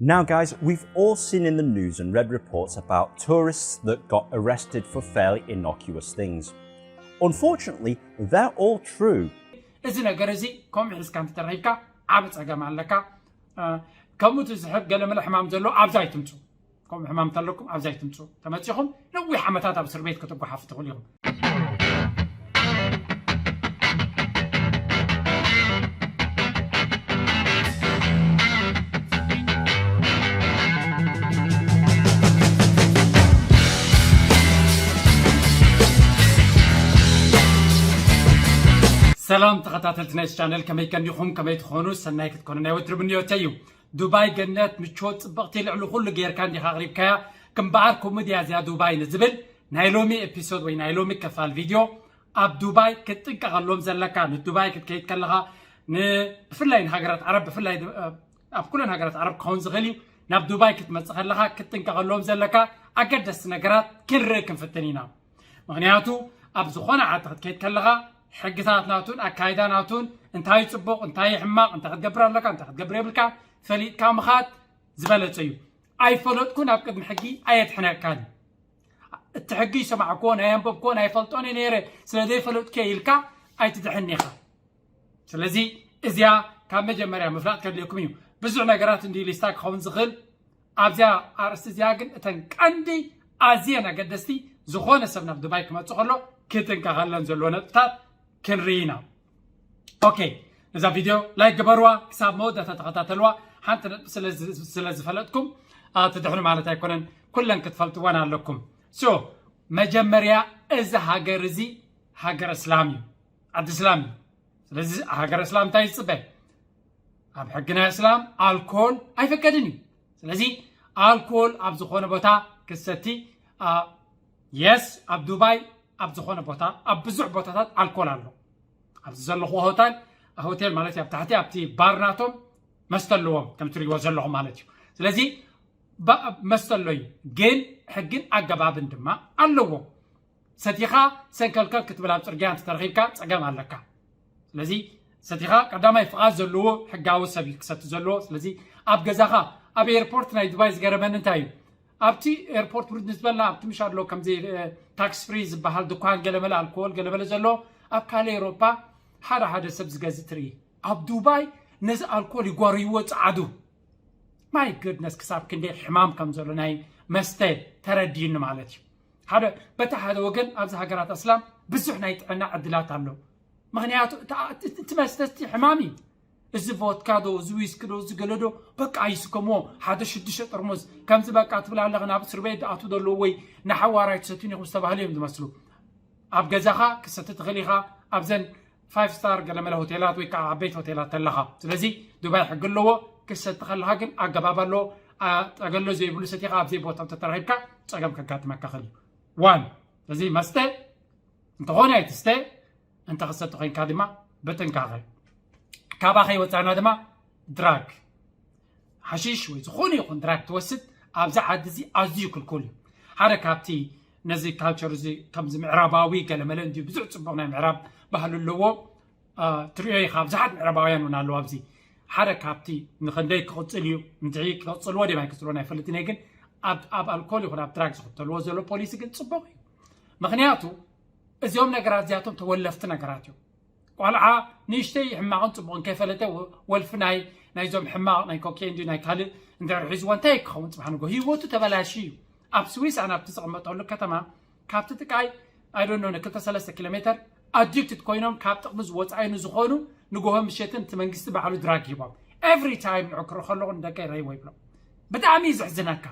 Now, guys, we've all seen in the news and read reports about tourists that got arrested for fairly innocuous things. Unfortunately, they're all true. እዚ ነገር እዚ ከምኡ ሒዝካ እንተተረኺብካ ዓቢ ጸገም ኣለካ። ከምኡ ትዝሕብ ገለመለ ሕማም ዘሎ ኣብዛ ኣይትምፁ። ከምኡ ሕማም እንተለኩም ኣብዛ ኣይትምፁ። ተመፂኹም ነዊሕ ዓመታት ኣብ እስር ቤት ክትጓሓፉ ትኽእሉ ኢኹም። ሰላም ተኸታተልቲ ናይ ቻነል፣ ከመይ ቀኒኹም? ከመይ ትኾኑ? ሰናይ ክትኮኑ ናይ ወትሩ ምንዮተይ እዩ። ዱባይ ገነት፣ ምቾት፣ ጽብቕቲ፣ ልዕሊ ኩሉ ጌርካ እንዲኻ ኣቕሪብካያ። እምበኣር ኮሜድያ እዚኣ ዱባይ ንዝብል ናይ ሎሚ ኤፒሶድ ወይ ናይ ሎሚ ክፋል ቪድዮ ኣብ ዱባይ ክትጥንቀቐሎም ዘለካ፣ ንዱባይ ክትከይድ ከለኻ ን-፣ ብፍላይ ንሃገራት ዓረብ፣ ብፍላይ ድ-፣ ኣብ ኩለን ሃገራት ዓረብ ክኸውን ዝኽእል እዩ። ናብ ዱባይ ክትመጽእ ከለኻ ክትጥንቀቐሎም ዘለካ ኣገደስቲ ነገራት ክንርኢ ክንፍትን ኢና። ምኽንያቱ ኣብ ዝኾነ ዓዲ ክትከይድ ከለኻ ሕግታት ናቱን ኣካይዳ ናቱን እንታይ ጽቡቕ እንታይ ሕማቕ እንታይ ክትገብር ኣለካ እንታይ ክትገብር የብልካ ፈሊጥካ ምኻድ ዝበለጸ እዩ። ኣይፈለጥኩን ኣብ ቅድሚ ሕጊ ኣየድሕነካን። እቲ ሕጊ ይሰማዕክዎ ናይ ኣንበብክዎ ናይ ፈልጦን ነይረ ስለ ዘይፈለጥኩ ኢልካ ኣይትድሕን ኢኻ። ስለዚ እዚኣ ካብ መጀመርያ ምፍላጥ ከድልየኩም እዩ። ብዙሕ ነገራት እንዲ ሊስታ ክኸውን ዝኽእል ኣብዚኣ ኣርእስቲ እዚኣ ግን እተን ቀንዲ ኣዝየን ኣገደስቲ ዝኾነ ሰብ ናብ ዱባይ ክመፅእ ከሎ ክጥንቀቐለን ዘለዎ ነጥብታት ክንርኢ ኢና። ኦኬ፣ ነዛ ቪድዮ ላይክ ግበርዋ፣ ክሳብ መወዳእታ ተኸታተልዋ። ሓንቲ ነጥቢ ስለ ዝ-፣ ስለ ዝፈለጥኩም፣ አ፣ ትድሕኑ ማለት ኣይኮነን፣ ኩለን ክትፈልጥወን ኣለኩም። ሶ መጀመርያ እዚ ሃገር እዚ ሃገር እስላም እዩ፣ ዓዲ እስላም እዩ። ስለዚ ሃገር እስላም እንታይ ይፅበ? ኣብ ሕጊ ናይ እስላም ኣልኮል ኣይፈቀድን እዩ። ስለዚ ኣልኮል ኣብ ዝኾነ ቦታ ክሰቲ፣ አ፣ የስ፣ ኣብ ዱባይ ኣብ ዝኾነ ቦታ ኣብ ብዙሕ ቦታታት ኣልኮል ኣሎ። ኣብዚ ዘለኹዎ ሆቴል፣ ሆቴል ማለት እዩ፣ ኣብ ታሕቲ ኣብቲ ባር ናቶም መስተ ኣለዎም ከም ትሪእዎ ዘለኹም ማለት እዩ። ስለዚ ባ-፣ መስተ ኣሎ እዩ፣ ግን ሕግን ኣገባብን ድማ ኣለዎ። ሰቲኻ ሰንከልከል ክትብል ኣብ ፅርግያ እንተተረኺብካ ፀገም ኣለካ። ስለዚ ሰቲኻ ቀዳማይ ፍቓድ ዘለዎ ሕጋዊ ሰብ እዩ ክሰቲ ዘለዎ። ስለዚ ኣብ ገዛኻ፣ ኣብ ኤርፖርት ናይ ዱባይ ዝገረመኒ እንታይ እዩ፣ ኣብቲ ኤርፖርት ውርድ ዝበልና ኣብቲ ምሽ ኣሎ ከምዚ ታክስ ፍሪ ዝበሃል ድኳን ገለመለ ኣልኮል ገለመለ ዘሎ ኣብ ካልእ ኤሮፓ ሓደ ሓደ ሰብ ዝገዝእ ትርኢ። ኣብ ዱባይ ነዚ ኣልኮል ይጓርይዎ ጸዓዱ። ማይ ጉድነስ ክሳብ ክንደይ ሕማም ከም ዘሎ ናይ መስተ ተረዲዩኒ ማለት እዩ። ሓደ በቲ ሓደ ወገን ኣብዚ ሃገራት ኣስላም ብዙሕ ናይ ጥዕና ዕድላት ኣሎ። ምክንያቱ እቲ መስተ እቲ ሕማም እዩ። እዚ ቮድካ ዶ እዚ ዊስኪ ዶ እዚ ገለ ዶ በቃ ይስከምዎ። ሓደ ሽዱሽተ ጥርሙዝ ከምዚ በቃ ትብል ኣለኻ ናብ እስር ቤት ዝኣትዉ ዘለዉ ወይ ንሓዋራይ ትሰትዩን ኢኹም ዝተባህሉ እዮም ዝመስሉ። ኣብ ገዛኻ ክሰቲ ትኽእል ኢኻ ኣብዘን ፋይቭ ስታር ገለመለ ሆቴላት ወይ ከዓ ዓበይቲ ሆቴላት ተለኻ። ስለዚ ዱባይ ሕጊ ኣለዎ። ክሰቲ ከለኻ ግን ኣገባብ ኣለዎ። ጠገሎ ዘይብሉ ሰቲኻ ኣብዘይ ቦታ ተተረኺብካ ፀገም ከጋጥመካ ኽእል እዩ። ዋን እዚ መስተ እንተኾነ ኣይትስተ። እንተ ክሰቲ ኮይንካ ድማ ብጥንቃቐ። ካባኸይ ወፃና ድማ ድራግ ሓሽሽ ወይ ዝኾነ ይኹን ድራግ ትወስድ ኣብዚ ዓዲ እዚ ኣዝዩ ክልኩል እዩ። ሓደ ካብቲ ነዚ ካልቸር እዚ ከምዚ ምዕራባዊ ገለመለ እንዲዩ ብዙሕ ፅቡቕ ናይ ምዕራብ ባህሊ ኣለዎ። ትሪኦ ኢኻ ብዙሓት ምዕራባውያን እውን ኣለዉ ኣብዚ። ሓደ ካብቲ ንክንደይ ክቕፅል እዩ እንድዒ ክቕፅልዎ ደም ኣይክፅልዎ ናይ ፈልጥን ግን ኣብ ኣልኮል ይኹን ኣብ ድራግ ዝኽተልዎ ዘሎ ፖሊሲ ግን ፅቡቕ እዩ። ምክንያቱ እዚኦም ነገራት እዚኣቶም ተወለፍቲ ነገራት እዮም። ቆልዓ ንእሽተይ ሕማቕን ፅቡቕን ከይፈለጠ ወልፊ ናይ ናይዞም ሕማቕ ናይ ኮኬን ድዩ ናይ ካልእ እንድሕር ሒዝዎ እንታይ ክኸውን ፅባሕ ንጎ ህይወቱ ተበላሽ እዩ። ኣብ ስዊስ ኣነ ኣብቲ ዝቕመጠሉ ከተማ ካብቲ ጥቃይ ኣይዶኖ ንክልተ ሰለስተ ኪሎ ሜተር ኣዲክትድ ኮይኖም ካብ ጥቕሚ ዝወፃዩ ንዝኾኑ ንጎሆ ምሸትን እቲ መንግስቲ ባዕሉ ድራግ ሂቦም ኤቭሪ ታይም ንዑ ክርኢ ከለኹ ንደቀይ ረይዎ ይብሎም። ብጣዕሚ እዩ ዘሕዝነካ።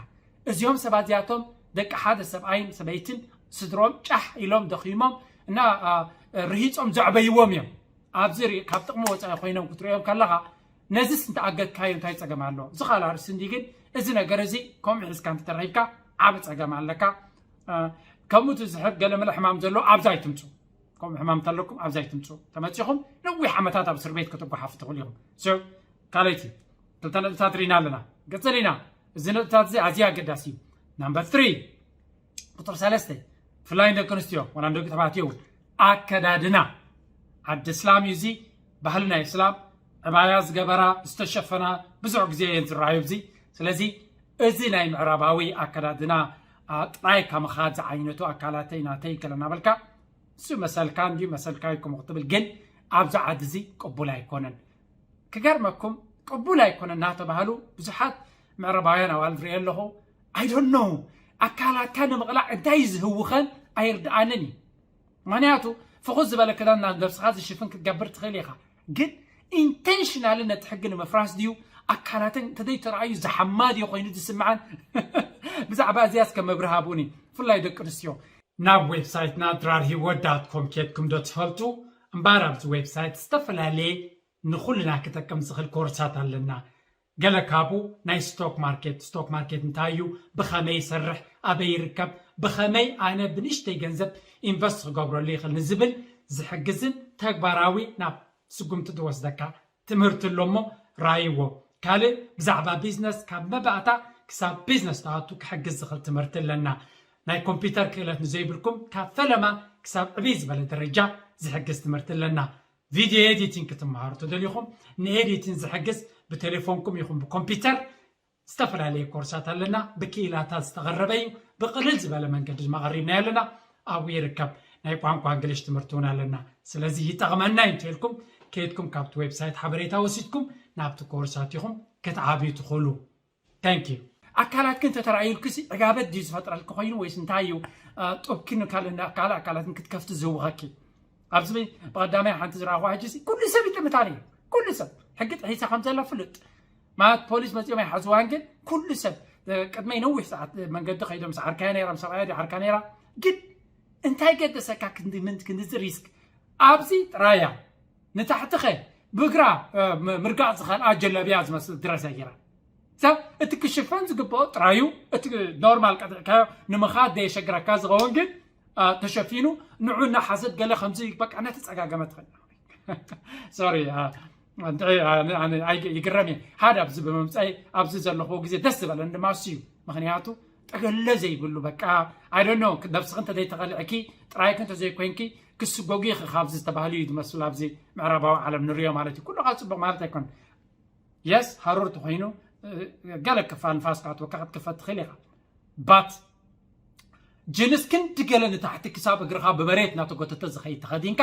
እዚኦም ሰባት እዚኣቶም ደቂ ሓደ ሰብኣይን ሰበይትን ስድሮም ጫሕ ኢሎም ደኺሞም እና ርሂፆም ዘዕበይዎም እዮም። ኣብዚ ካብ ጥቕሚ ወፃኢ ኮይኖም ክትሪኦም ከለኻ ነዚስ እንተኣገድካዮ እንታይ ፀገም ኣሎ? እዚ ካልእ ኣርእስቲ እንዲ ግን እዚ ነገር እዚ ከምኡ ሒዝካ እንተተረኺብካ ዓቢ ፀገም ኣለካ። ከምኡ ትዝሕብ ገለመለ ሕማም ዘሎ ኣብዛ ኣይትምፁ። ከምኡ ሕማም እንተለኩም ኣብዛ ኣይትምፁ። ተመፂኹም ነዊሕ ዓመታት ኣብ እስር ቤት ክትጓሓፉ ትኽእሉ ኢኹም። ካልኣይቲ ክልተ ነጥብታት ርኢና ኣለና። ገፅል ኢና። እዚ ነጥብታት እዚ ኣዝዩ ኣገዳሲ እዩ። ናምበር ትሪ ቁፅሪ ሰለስተ ብፍላይ ንደቂ ኣንስትዮ ዋላ ንደቂ ተባዕትዮ እውን ኣከዳድና ዓዲ እስላም እዩ። እዚ ባህሊ ናይ እስላም ዕባያ ዝገበራ ዝተሸፈና ብዙሕ ግዜ እየን ዝረኣዩ። እዚ ስለዚ እዚ ናይ ምዕራባዊ ኣከዳድና ጥራይ ካብ ምኻድ ዝዓይነቱ ኣካላተይ ናተይ ገለ እናበልካ እሱ መሰልካ እንድዩ መሰልካ እዩ ከምኡ ክትብል ግን ኣብዚ ዓዲ እዚ ቅቡል ኣይኮነን። ክገርመኩም ቅቡል ኣይኮነን እናተባህሉ ብዙሓት ምዕራባውያን ኣዋልድ ሪኤ ኣለኹ። I don't know ኣካላትካ ንምቕላዕ እንታይ ዝህውኸን ኣይርድኣንን እዩ። ምክንያቱ ፍኹስ ዝበለ ክዳን ናብ ነብስኻ ዝሽፍን ክትገብር ትኽእል ኢኻ፣ ግን ኢንቴንሽናሊ ነቲ ሕጊ ንምፍራስ ድዩ ኣካላተን እንተዘይተረኣዩ ዝሓማ ድዩ ኮይኑ ዝስምዓን? ብዛዕባ እዚኣስ ከም መብርሂ ሃቡኒ፣ ብፍላይ ደቂ ኣንስትዮ። ናብ ዌብሳይትና ድራር ሂወት ዳት ኮም ኬድኩም ዶ ትፈልጡ? እምበኣር ኣብዚ ዌብሳይት ዝተፈላለየ ንኹልና ክጠቅም ዝኽእል ኮርሳት ኣለና። ገለ ካብኡ ናይ ስቶክ ማርኬት፣ ስቶክ ማርኬት እንታይ እዩ፣ ብኸመይ ይሰርሕ፣ ኣበይ ይርከብ፣ ብኸመይ ኣነ ብንእሽተይ ገንዘብ ኢንቨስት ክገብረሉ ይኽእል ንዝብል ዝሕግዝን ተግባራዊ ናብ ስጉምቲ ዝወስደካ ትምህርቲ ኣሎ እሞ ራይዎ። ካልእ ብዛዕባ ቢዝነስ ካብ መባእታ ክሳብ ቢዝነስ ትኣቱ ክሕግዝ ዝኽእል ትምህርቲ ኣለና። ናይ ኮምፒውተር ክእለት ንዘይብልኩም ካብ ፈለማ ክሳብ ዕብይ ዝበለ ደረጃ ዝሕግዝ ትምህርቲ ኣለና። ቪድዮ ኤዲቲንግ ክትመሃሩ ተደሊኹም ንኤዲቲንግ ዝሕግዝ ብቴሌፎንኩም ይኹን ብኮምፒውተር ዝተፈላለየ ኮርሳት ኣለና። ብክኢላታት ዝተቐረበ እዩ። ብቕልል ዝበለ መንገዲ ድማ ቀሪብናዮ ኣለና። ኣብኡ ይርከብ። ናይ ቋንቋ እንግሊሽ ትምህርቲ እውን ኣለና። ስለዚ ይጠቕመና እዩ እንተልኩም ከይድኩም ካብቲ ዌብሳይት ሓበሬታ ወሲድኩም ናብቲ ኮርሳት ኢኹም ክትዓብዩ ትኽእሉ። Thank you። ኣካላትኪ እንተተራእዩልኪ ሲ ዕጋበት ድዩ ዝፈጥረልኪ ኮይኑ ወይስ እንታይ እዩ? ጡብኪን ካልእ ካልእ ኣካላትን ክትከፍቲ ዝህውኸኪ ኣብዚ ብቐዳማይ ሓንቲ ዝረኣኹ ሕጂ ኩሉ ሰብ ይጥምታኒ ኩሉ ሰብ ሕጊ ጥሒሳ ከም ዘላ ፍሉጥ ማለት ፖሊስ መፂኦም ኣይሓዝዋን ግን ኩሉ ሰብ ቅድመይ ነዊሕ ሰዓት መንገዲ ከይዶም ሰዓርካያ ነይራ ምስ ሰብኣያ ድዓርካ ነይራ ግን እንታይ ገደሰካ ክንዲ ምንት ክንዲ ሪስክ ኣብዚ ጥራያ ንታሕቲ ኸ ብእግራ ምርጋፅ ዝኸልኣ ጀለብያ ዝመስል ድረስ ገይራ ሰብ እቲ ክሽፈን ዝግብኦ ጥራዩ እቲ ኖርማል ቀጥዕካዮ ንምኻድ ዘየሸግረካ ዝኸውን ግን ተሸፊኑ ንዑ እናሓዘት ገለ ከምዚ በቃ እናተፀጋገመ ትኸል ሶሪ ይግረም እየ ሓደ ኣብዚ ብምምፀይ ኣብዚ ዘለኹዎ ግዜ ደስ ዝበለን ድማ እሱ እዩ ምክንያቱ ጠገለ ዘይብሉ በቃ ኣይደኖ ነብስኺ እንተዘይተቐልዕኪ ጥራይኪ እንተዘይኮይንኪ ክስጎጉ ኢኺ ካብዚ ዝተባህሉ እዩ ዝመስሉ ኣብዚ ምዕራባዊ ዓለም ንሪኦ ማለት እዩ ኩሉ ካብ ፅቡቕ ማለት ኣይኮን የስ ሃሩር ተኮይኑ ገለ ክፋል ንፋስ ካትወካ ክትክፈት ትኽእል ኢኻ ባት ጅንስ ክንዲ ገለ ንታሕቲ ክሳብ እግርኻ ብመሬት እናተጎተተ ዝኸይድ ተኸዲንካ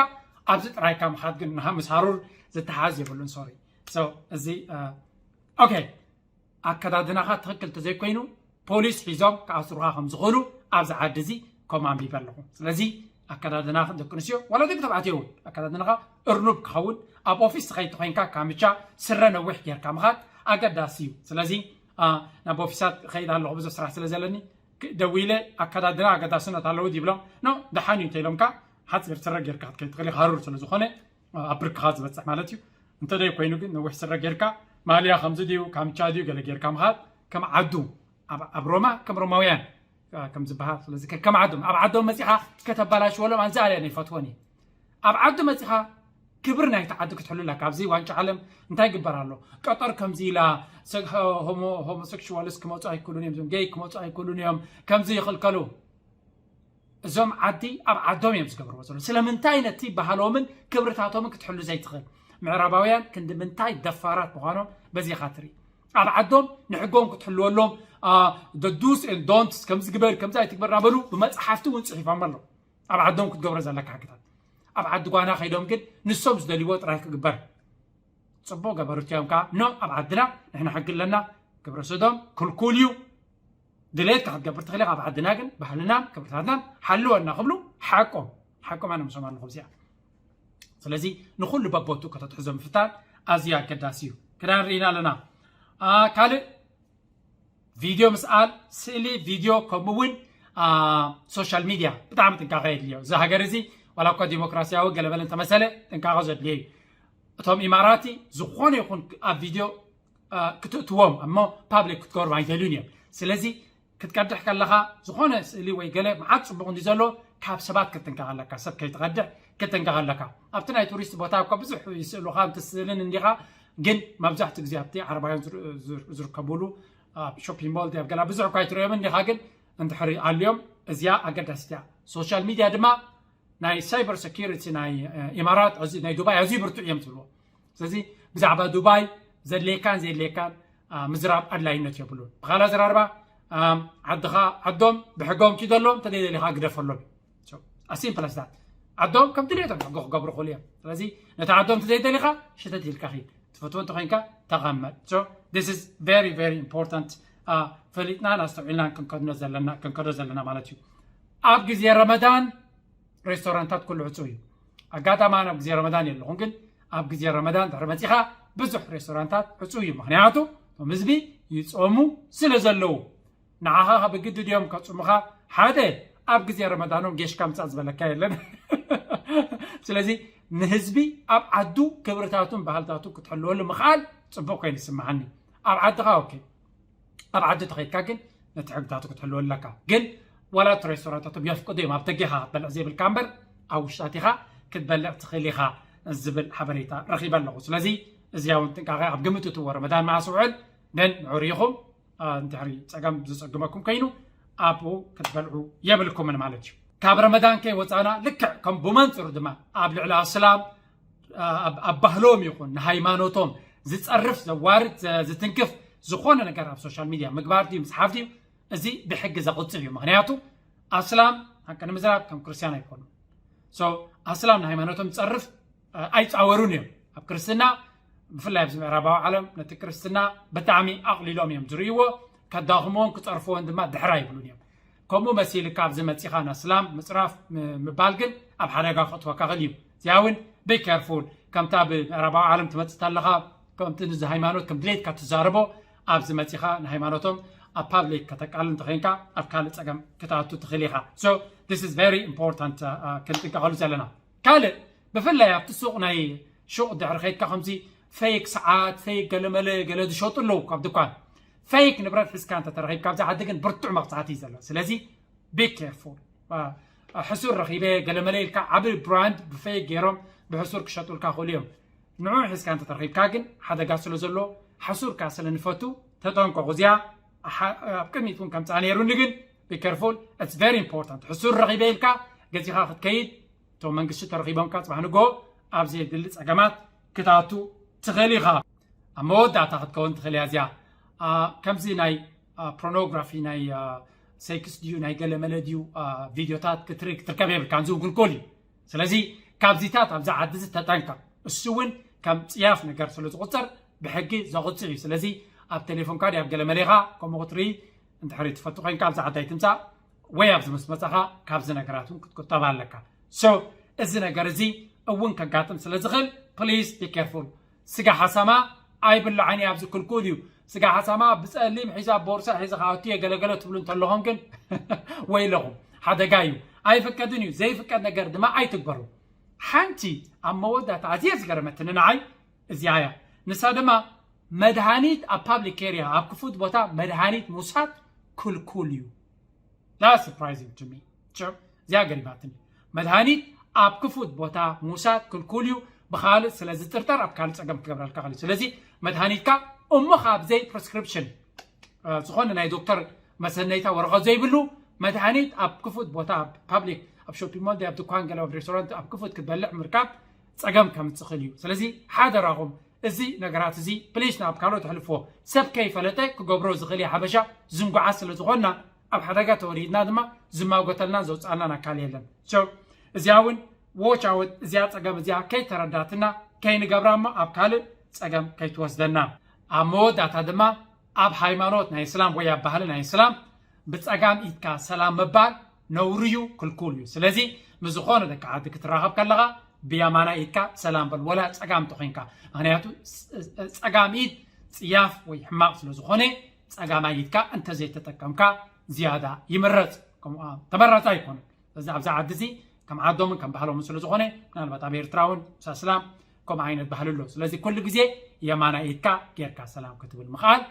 ኣብዚ ጥራይካ ምኻድ ግን ምስ ሃሩር ዝተሓዝ የብሉን ሶሪ እዚ ኦኬ ኣከዳድናኻ ትኽክል ተዘይኮይኑ ፖሊስ ሒዞም ክኣስሩኻ ከም ዝኽእሉ ኣብዚ ዓዲ እዚ ከም ኣንቢበ ኣለኹ ስለዚ ኣከዳድና ደቂ ኣንስትዮ ዋላ ደቂ ተባዕትዮ እውን ኣከዳድናኻ እርኑብ ክኸውን ኣብ ኦፊስ ትኸይድ ተኮይንካ ካምቻ ስረ ነዊሕ ጌርካ ምኻድ ኣገዳሲ እዩ ስለዚ ናብ ኦፊሳት ኸይድ ኣለኹ ብዙሕ ስራሕ ስለ ዘለኒ ደዊለ ኣከዳድና ኣገዳስነት ኣለዎ ይብሎም ኖ ደሓን እዩ እንተኢሎምካ ሓፂር ስረ ጌርካ ክትከይድ ትኽእል ሃሩር ስለ ዝኾነ ኣብ ብርክኻ ዝበፅሕ ማለት እዩ እንተደይ ኮይኑ ግን ነዊሕ ስረ ጌርካ ማልያ ከምዚ ድዩ ካምቻ ድዩ ገለ ጌርካ ምኻድ ከም ዓዱ ኣብ ሮማ ከም ሮማውያን ከም ዝበሃል ስለዚ ከም ዓዶም ኣብ ዓዶም መፂኻ ከተበላሽወሎም ኣንዚ ኣልያን ኣይፈትወን እዩ ኣብ ዓዱ መፂኻ ክብሪ ናይቲ ዓዲ ክትሕሉ ኣለካ ኣብዚ ዋንጫ ዓለም እንታይ ይግበር ኣሎ ቀጠር ከምዚ ኢላ ሆሞሴክሽዋልስ ክመፁ ኣይክእሉን እዮም ዞም ጌይ ክመፁ ኣይክእሉን እዮም ከምዚ ይኽልከሉ እዞም ዓዲ ኣብ ዓዶም እዮም ዝገብርዎ ዘሎ ስለምንታይ ነቲ ባህሎምን ክብርታቶምን ክትሕሉ ዘይትኽእል ምዕራባውያን ክንዲ ምንታይ ደፋራት ምዃኖም በዚኻ ትርኢ ኣብ ዓዶም ንሕጎም ክትሕልወሎም ደዱስ ዶንትስ ከምዚ ግበር ከምዚ ኣይትግበር ናበሉ ብመፅሓፍቲ እውን ፅሒፎም ኣሎ ኣብ ዓዶም ክትገብሮ ዘለካ ሕግታት ኣብ ዓዲ ጓና ከይዶም ግን ንሶም ዝደልይዎ ጥራይ ክግበር ፅቡቅ ገበሩ እዮም ከዓ ኖ ኣብ ዓድና ንሕና ሕጊ ኣለና ግብረ ሰዶም ክልኩል እዩ ድሌትካ ክትገብር ትኽእል ኢኻ ኣብ ዓድና ግን ባህልናን ክብርታትናን ሓልወና ክብሉ ሓቆም ሓቆም ኣነ ምሶም ኣለኹ እዚኣ ስለዚ ንኩሉ በቦቱ ከተትሕዞ ምፍታን ኣዝዩ ኣገዳሲ እዩ ክዳን ርኢና ኣለና ካልእ ቪድዮ ምስኣል ስእሊ ቪድዮ ከምኡ እውን ሶሻል ሚድያ ብጣዕሚ ጥንቃቐ የድልዮ እዚ ሃገር እዚ ዋላ እኳ ዲሞክራሲያዊ ገለበለ እንተመሰለ ጥንቃቐ ዘድልዮ እዩ እቶም ኢማራቲ ዝኾነ ይኹን ኣብ ቪድዮ ክትእትዎም እሞ ፓብሊክ ክትገብሩ ኣይደልዩን እዮም ስለዚ ክትቀድሕ ከለኻ ዝኾነ ስእሊ ወይ ገለ መዓት ፅቡቕ እንዲ ዘሎ ካብ ሰባት ክትጥንቀቕ ኣለካ ሰብ ከይትቐድሕ ክትጥንቀቕ ኣለካ ኣብቲ ናይ ቱሪስት ቦታ እኳ ብዙሕ ይስእሉኻ እንትስእልን እንዲኻ ግን መብዛሕትኡ ግዜ ኣብቲ ዓረባውያን ዝርከብሉ ኣብ ሾፒንግ ሞል ኣብ ገላ ብዙሕ እኳ ኣይትሪኦምን እንዲኻ ግን እንድሕሪ ኣልዮም እዚኣ ኣገዳሲት እያ ሶሻል ሚድያ ድማ ናይ ሳይበር ሰኪሪቲ ናይ ኢማራት ናይ ዱባይ ኣዝዩ ብርቱዕ እዮም ዝብልዎ ስለዚ ብዛዕባ ዱባይ ዘድልየካን ዘየድልየካን ምዝራብ ኣድላይነት የብሉን። ብኻል ኣዘራርባ ዓድኻ ዓዶም ብሕጎም ኪደሎም፣ እንተደይደሊኻ ግደፈሎም። ኣሲምፕለስታት ዓዶም ከም ድሌቶም ሕጎ ክገብሩ ክኽእሉ እዮም። ስለዚ ነቲ ዓዶም እንተዘይደሊኻ ሽተት ኢልካ ኺድ፣ ትፈትዎ እንተኮይንካ ተቐመጥ። This is very very important። ፈሊጥናን ኣስተውዒልናን ክንከዶ ዘለና ክንከዶ ዘለና ማለት እዩ። ኣብ ግዜ ረመዳን ሬስቶራንታት ኩሉ ዕፁ እዩ። ኣጋጣሚ ኣነ ኣብ ግዜ ረመዳን የለኹን፣ ግን ኣብ ግዜ ረመዳን ድሕሪ መፂኻ ብዙሕ ሬስቶራንታት ዕፁ እዩ። ምክንያቱ እቶም ህዝቢ ይፆሙ ስለ ዘለዉ፣ ንዓኻ ብግዲ ድዮም ከፅሙኻ? ሓደ፣ ኣብ ግዜ ረመዳኖም ጌሽካ ምፃእ ዝበለካ የለን። ስለዚ ንህዝቢ ኣብ ዓዱ ክብርታቱን ባህልታቱ ክትሕልወሉ ምኽኣል ፅቡቅ ኮይኑ ይስምዓኒ። ኣብ ዓድኻ ኦኬ፣ ኣብ ዓዲ ተኸይድካ ግን ነቲ ሕግታቱ ክትሕልወሉ ኣለካ። ግን ዋላ እቲ ሬስቶራንታቶም የፍቅዱ እዮም ኣብ ደገኻ ክትበልዕ ዘይብልካ እምበር ኣብ ውሽጣት ኢኻ ክትበልዕ ትኽእል ኢኻ ዝብል ሓበሬታ ረኺበ ኣለኹ። ስለዚ እዚኣ እውን ጥንቃቐ ኣብ ግምት እትዎ። ረመዳን መዓስ ውዕል ነን ንዑ ርኢኹም እንድሕሪ ፀገም ዘፀግመኩም ኮይኑ ኣብኡ ክትበልዑ የብልኩምን ማለት እዩ። ካብ ረመዳን ከይወፃና ልክዕ ከም ብመንፅሩ ድማ ኣብ ልዕሊ ኣስላም ኣብ ባህሎም ይኹን ንሃይማኖቶም ዝፀርፍ ዘዋርድ ዝትንክፍ ዝኾነ ነገር ኣብ ሶሻል ሚድያ ምግባር ድዩ ምፅሓፍ ድዩ? እዚ ብሕጊ ዘቕፅዕ እዩ። ምክንያቱ ኣስላም ሓቂ ንምዝራብ ከም ክርስትያን ኣይኮኑን። ኣስላም ንሃይማኖቶም ዝፀርፍ ኣይፃወሩን እዮም። ኣብ ክርስትና ብፍላይ ኣብዚ ምዕራባዊ ዓለም ነቲ ክርስትና ብጣዕሚ ኣቕሊሎም እዮም ዝርእይዎ። ከዳኽምዎን ክፀርፍዎን ድማ ድሕር ኣይብሉን እዮም። ከምኡ መሲልካ ኣብዚ መፂኻ ንኣስላም ምፅራፍ ምባል ግን ኣብ ሓደጋ ከእትወካ ክእል እዩ። እዚኣ እውን be careful። ከምታ ብምዕራባዊ ዓለም ትመፅእ ኣለኻ ከምቲ ንዚ ሃይማኖት ከም ድሌትካ ትዛረቦ ኣብዚ መፂኻ ንሃይማኖቶም ኣብ ፓብሊክ ከተቃልል እንተኮይንካ ኣብ ካልእ ፀገም ክትኣቱ ትኽእል ኢኻ። This is very important። ክንጥንቀቐሉ ዘለና ካልእ ብፍላይ ኣብቲ ሱቕ ናይ ሹቕ ድሕሪ ከይድካ ከምዚ ፌክ ሰዓት ፌክ ገለመለ ገለ ዝሸጡ ኣለዉ ካብ ድኳን። ፌክ ንብረት ሒዝካ እንተተረኺብካ ኣብዚ ዓዲ ግን ብርቱዕ መቕፃዕቲ እዩ ዘሎ። ስለዚ be careful። ሕሱር ረኺበ ገለመለ ኢልካ ዓቢ ብራንድ ብፌክ ገይሮም ብሕሱር ክሸጡልካ ክእሉ እዮም። ንዑ ሒዝካ እንተተረኺብካ ግን ሓደጋ ስለ ዘሎ ሓሱርካ ስለ ንፈቱ ተጠንቀቑ። እዚኣ ኣብ ቅድሚት እውን ከምፃ ነይሩኒ ግን be careful። It's very important። ሕሱር ረኺበ ኢልካ ገዚኻ ክትከይድ እቶም መንግስቲ ተረኺቦምካ ፅባሕ ንጎ ኣብ ዘየድሊ ፀገማት ክትኣቱ ትኽእል ኢኻ። ኣብ መወዳእታ ክትከውን ትኽእል እያ እዚኣ። ከምዚ ናይ ፖርኖግራፊ ናይ ሴክስ ድዩ ናይ ገለ መለ ድዩ ቪድዮታት ክትርኢ ክትርከብ የብልካን። እዚ እውን ክልኩል እዩ። ስለዚ ካብዚታት ኣብዚ ዓዲ እዚ ተጠንቀቕ። እሱ እውን ከም ፅያፍ ነገር ስለ ዝቑፀር ብሕጊ ዘቑፅዕ እዩ። ስለዚ ኣብ ቴሌፎንካ ድዩ ኣብ ገለ መለ ኢኻ ከምኡ ክትርኢ እንድሕሪ ትፈቱ ኮይንካ ኣብዚ ዓዲ ኣይትምፃእ ወይ ኣብዚ ምስ መፃኻ ካብዚ ነገራት እውን ክትቁጠብ ኣለካ። So እዚ ነገር እዚ እውን ከጋጥም ስለ ዝኽእል please be careful። ስጋ ሓሳማ ኣይብላዕን እዩ ኣብዚ ክልኩል እዩ። ስጋ ሓሳማ ብፀሊም ሒዛ ቦርሳ ሒዘ ክኣቱ እየ ገለገለ ትብሉ እንተለኹም ግን ወይለኹም ሓደጋ እዩ። ኣይፍቀድን እዩ። ዘይፍቀድ ነገር ድማ ኣይትግበሩ። ሓንቲ ኣብ መወዳእታ ኣዝየ ዝገረመትኒ ንዓይ እዚኣ እያ። ንሳ ድማ መድሃኒት ኣብ ፓብሊክ ኤርያ ኣብ ክፉት ቦታ መድሃኒት ምውሳድ ክልኩል እዩ። That's surprising to me። እዚኣ ገሪማትኒ። መድሃኒት ኣብ ክፉት ቦታ ምውሳድ ክልኩል እዩ። ብካልእ ስለ ዝጥርጠር ኣብ ካልእ ፀገም ክገብረልካ ክእል እዩ። ስለዚ መድሃኒትካ እሞ ካብ ዘይ ፕሪስክሪፕሽን ዝኾነ ናይ ዶክተር መሰነይታ ወረቐት ዘይብሉ መድሃኒት ኣብ ክፉት ቦታ ኣብ ፓብሊክ ኣብ ሾፒንግ ሞል ኣብ ድኳን ገለ ኣብ ሬስቶራንት ኣብ ክፉት ክትበልዕ ምርካብ ፀገም ከምፅእ ክእል እዩ። ስለዚ ሓደራኹም እዚ ነገራት እዚ ፕሊስ ናብ ካልኦት ኣሕልፍዎ። ሰብ ከይፈለጠ ክገብሮ ዝኽእል እዩ። ሓበሻ ዝንጉዓት ስለ ዝኾንና ኣብ ሓደጋ ተወሪድና ድማ ዝማጎተልናን ዘውፅኣልናን ኣካል የለን። እዚኣ እውን ዎች ኣውት እዚኣ ፀገም እዚኣ ከይተረዳትና ከይንገብራ እሞ ኣብ ካልእ ፀገም ከይትወስደና። ኣብ መወዳእታ ድማ ኣብ ሃይማኖት ናይ እስላም ወይ ኣብ ባህሊ ናይ እስላም ብፀጋም ኢድካ ሰላም ምባል ነውሪ እዩ፣ ክልኩል እዩ። ስለዚ ምስ ዝኾነ ደቂ ዓዲ ክትራኸብ ከለኻ ብየማናይ ኢድካ ሰላም በል፣ ወላ ፀጋም እንተኾይንካ። ምክንያቱ ፀጋም ኢድ ፅያፍ ወይ ሕማቕ ስለ ዝኾነ ፀጋማይ ኢድካ እንተዘይተጠቀምካ ዝያዳ ይምረፅ። ከምኡ ተመራፂ ኣይኮነን። ስለዚ ኣብዚ ዓዲ እዚ ከም ዓዶምን ከም ባህሎምን ስለ ዝኾነ ምናልባት ኣብ ኤርትራ እውን ምስ ኣስላም ከምኡ ዓይነት ባህሊ ኣሎ። ስለዚ ኩሉ ግዜ የማናይ ኢድካ ጌርካ ሰላም ክትብል ምኽኣል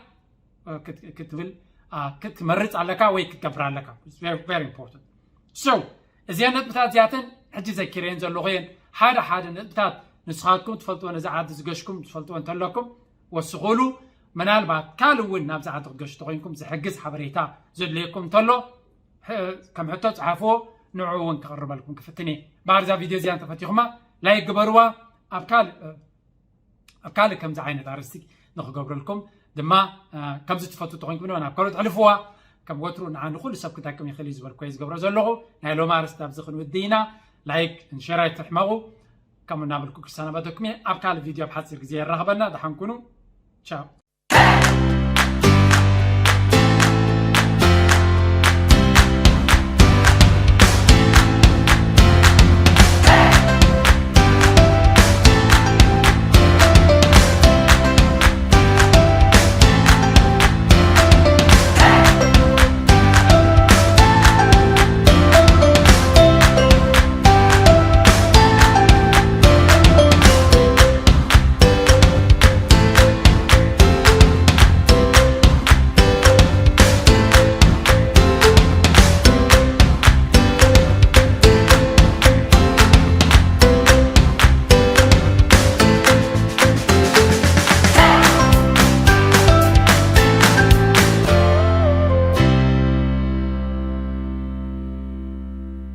ክትብል ክትመርፅ ኣለካ ወይ ክትገብር ኣለካ። Very important። So እዚአን ነጥብታት እዚኣተን ሕጂ ዘኪረየን ዘለኹ እየን። ሓደ ሓደ ነጥብታት ንስኻትኩም ትፈልጥዎ ነዚ ዓዲ ዝገሽኩም ትፈልጥዎ እንተለኩም ወስኹሉ። ምናልባት ካልእ እውን ናብዚ ዓዲ ክገሹ ተኮይንኩም ዝሕግዝ ሓበሬታ ዘድልየኩም እንተሎ ከም ሕቶ ፀሓፍዎ፣ ንዑ እውን ክቕርበልኩም ክፍትን እየ። ባርዛ ቪድዮ እዚኣ እንተፈቲኹማ ላይክ ግበርዋ። ኣብ ካልእ ኣብ ካልእ ከምዚ ዓይነት ኣርእስቲ ንክገብረልኩም ድማ ከምዚ ትፈቱ ተኮንኩም ድማ ናብ ካልኦት ሕልፍዋ። ከም ወትሩ ንዓ ንኩሉ ሰብ ክጠቅም ይኽእል እዩ ዝበልኩ ዝገብሮ ዘለኹ። ናይ ሎም ኣርስቲ ኣብዚ ክንውድእ ኢና። ላይክ ሸር ኣይትሕመቑ። ከምኡ እናበልኩ ክርስቲያን ኣባተኩም እየ። ኣብ ካልእ ቪድዮ ኣብ ሓፂር ግዜ የራኽበና። ደሓን ኩኑ። ቻው።